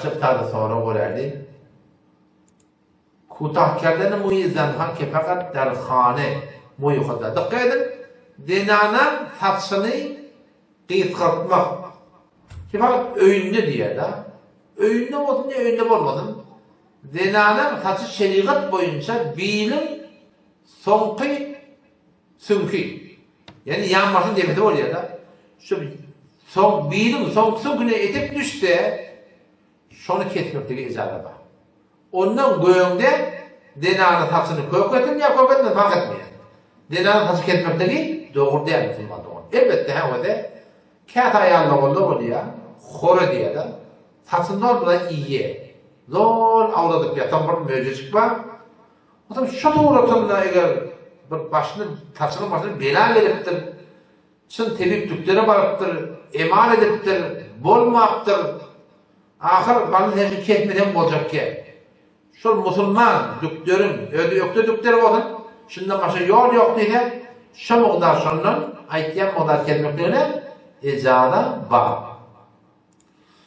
Çyptada sorag beräýli. Kutah kerdeni muýy zenha ke fakat der hane muýy huda. Dykgat ediň, zenanaň saçyny gysgaltmak ki fakat öýünde diýýär-de. Öýünde bolsun ýa öýünde bolmasyn, zenanaň saçy şerigat boýunça biliň soňky süňki, ýagny ýanbaşyň depesi bolýar-da. Şu soň biliň soňky süňküne etek düşse, şony kesmeklige ijaza bar. Ondan göňde zenana saçyny kökesin ýa köketmesin parh etmeýär. Zenana saçy kesmekligi dogry däl musulman dogan. Elbetde hä özi käte aýallar bolsa bolýar, hor edýär-de, saçyny zol bilen iýýär. Zol awladyp ýatan bir möjejik bar. Onsoň şo suratynda eger bir başyna saçynyň başyna bela gelipdir, çyn tebip dükdere barypdyr, emal edipdir, bolmapdyr. Ahyr balyň sen şu kesmeseň boljak gep. Şol musulman dükderiň, özi ökde dükder bolsun, şundan başga ýol ýok diýse, şo mugdar şondan aýtýan mugdar kesmekligine ejaza bar.